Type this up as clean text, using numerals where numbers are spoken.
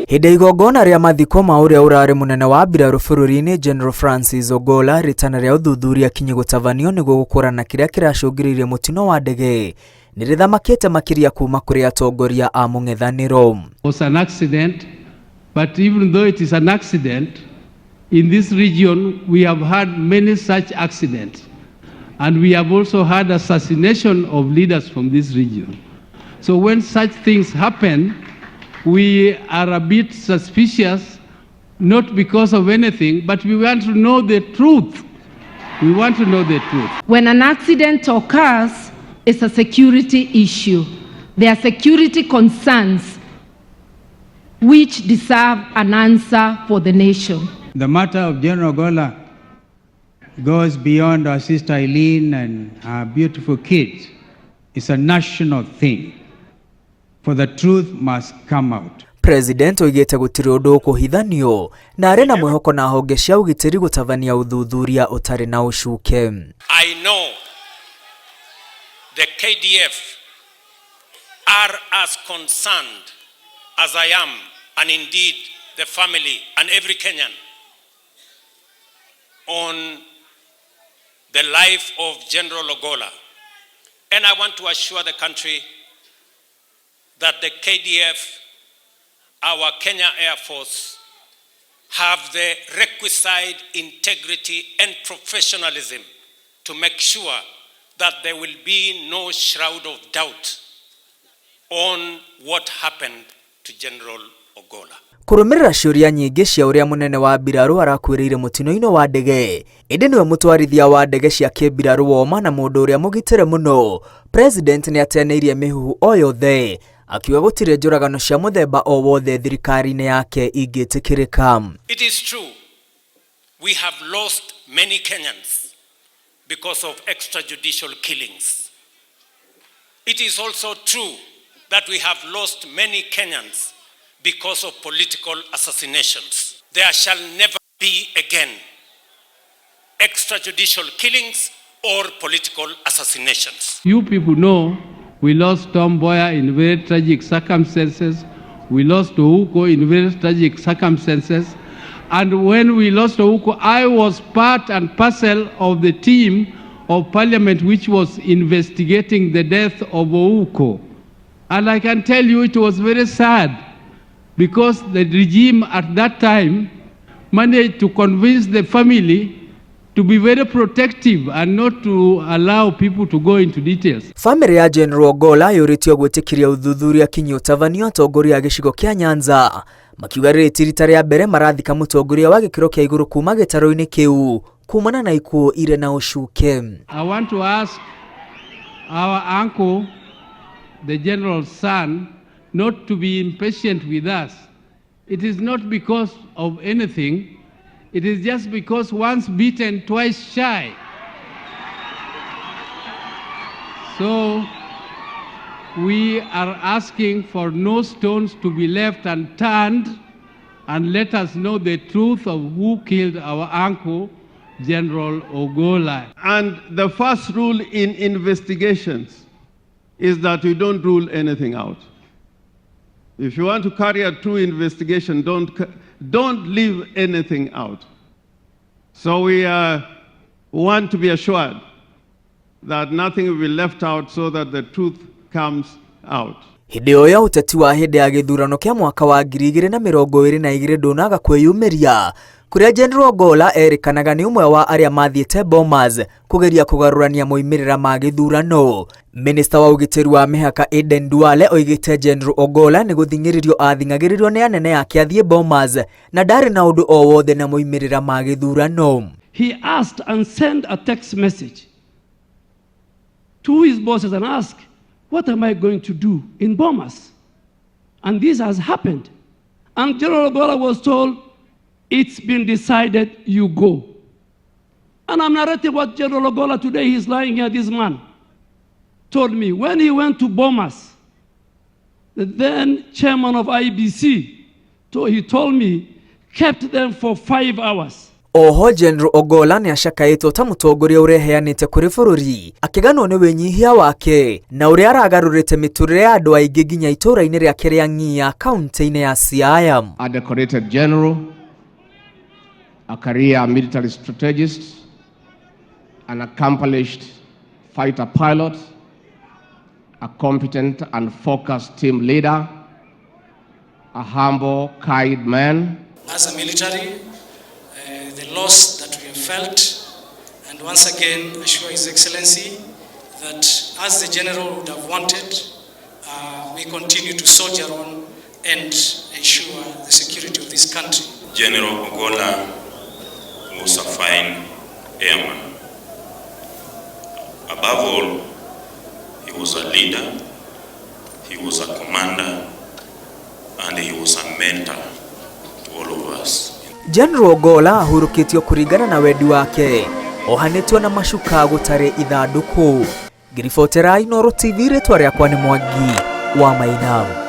Hĩndĩ ya igongona rĩa mathiko ma ũrĩa ũrarĩ mũnene wa mbirarũ bũrũri-inĩ General Francis Ogolla, rĩtana rĩa ũthuthuria kinyi gũtabanio nĩguo gũkũrana kĩrĩa kĩracũngĩrĩirie mũtino wa ndege nĩ rĩthamakĩte makĩria kuma kũrĩ atongoria a mũng'ethanĩro. Was an accident, but even though it is an accident, in this region we have had many such accidents. And we have also had assassination of leaders from this region. So when such things happen, we are a bit suspicious, not because of anything, but we want to know the truth. We want to know the truth. When an accident occurs, it's a security issue. There are security concerns which deserve an answer for the nation. The matter of General Ogolla goes beyond our sister Eileen and her beautiful kids. It's a national thing. For the truth must come out. President oigĩte gũtirĩ ũndũ ũkũhithanio na arĩ na mwĩhoko na honge cia ũgitĩri gũtabania ũthuthuria ũtarĩ na ũcuke. I know the KDF are as concerned as I am, and indeed the family and every Kenyan, on the life of General Ogolla. And I want to assure the country that the KDF, our Kenya Air Force, have the requisite integrity and professionalism to make sure that there will be no shroud of doubt on what happened to General Ogolla. Kũrũmĩrĩra ciũria nyingĩ cia ũrĩa mũnene wa mbirarũ arakuĩrĩire mũtino-inĩ wa ndege, ĩndĩ nĩwe mũtwarithia wa ndege cia kĩmbirarũ woma na mũndũ ũrĩa mũgitĩre mũno. President nĩ ateanĩirie mĩhuhu o yothe akiuga gũtirĩ njũragano cia mũthemba o wothe thirikari-inĩ yake ingĩtĩkĩrĩka. It is true, we have lost many Kenyans because of extrajudicial killings. It is also true that we have lost many Kenyans because of political assassinations. There shall never be again extrajudicial killings or political assassinations. You people know we lost Tom Mboya in very tragic circumstances. We lost Ouko in very tragic circumstances. And when we lost Ouko, I was part and parcel of the team of parliament which was investigating the death of Ouko. And I can tell you it was very sad because the regime at that time managed to convince the family to be very protective and not to allow people to go into details. Bamĩrĩ ya General Ogolla yũrĩtio gwĩtĩkĩria ũthuthuria kinyi ũtabanio atongoria a gĩcigo kĩa Nyanza makiuga rĩrĩ ti rita rĩa mbere marathika mũtongoria wa gĩkĩro kĩa igũrũ kuma gĩtarũ-inĩ kĩu kumana na ikuũ irĩ na ũcuke. I want to ask our uncle, the general's son, not to be impatient with us. It is not because of anything. It is just because once bitten, twice shy. So we are asking for no stones to be left unturned and let us know the truth of who killed our uncle, General Ogolla. And the first rule in investigations is that you don't rule anything out. If you want to carry a true investigation, don't leave anything out. So we want to be assured that nothing will be left out so that the truth comes out. Hĩndĩ ĩyo ya ũteti wa hĩndĩ ya gĩthurano kĩa mwaka wa 2022 ndũnaga kwĩyumĩria kũrĩa General Ogolla erĩkanaga nĩ ũmwe wa arĩa mathiĩte Bomas kũgeria kũgarũrania moimĩrĩra ma gĩthurano. Minista wa ũgitĩri wa mĩhaka Aden Duale oigĩte General Ogolla nĩ gũthing'ĩrĩrio athing'agĩrĩrio nĩ anene ake athiĩ Bomas na ndarĩ na ũndũ o wothe na moimĩrĩra ma gĩthurano. He asked and sent a text message to his bosses and asked, "What am I going to do in Bomas?" And this has happened. And General Ogolla was told, "It's been decided, you go." And I'm narrating what General Ogolla today, he's lying here, this man, told me. When he went to Bomas, the then chairman of IEBC, so he told me, kept them for 5 hours. Oho General Ogolla nĩ acakaĩtwo ta mũtongoria ũreheanĩte kũrĩ bũrũri, akĩganwo nĩ wĩnyihia wake na ũrĩa aragarũrĩte mĩtũrĩre ya andũ aingĩ nginya itũũra-inĩ rĩake rĩa Ng'ia kaunti-inĩ ya Siaya. A decorated general, a career military strategist, an accomplished fighter pilot, a competent and focused team leader, a humble, kind man. As a military, the loss that we have felt, and once again assure His Excellency that as the General would have wanted, we continue to soldier on and ensure the security of this country. General Ogolla was a fine airman. Above all, he was a leader, he was a commander, and he was a mentor to all of us. General Ogolla ahurũkĩtio kũringana na wendi wake, ohanĩtio na macuka gũtarĩ ithandũkũ. Ngĩribotera Inooro TV, rĩtwa rĩakwa nĩ Mwangi wa Maina.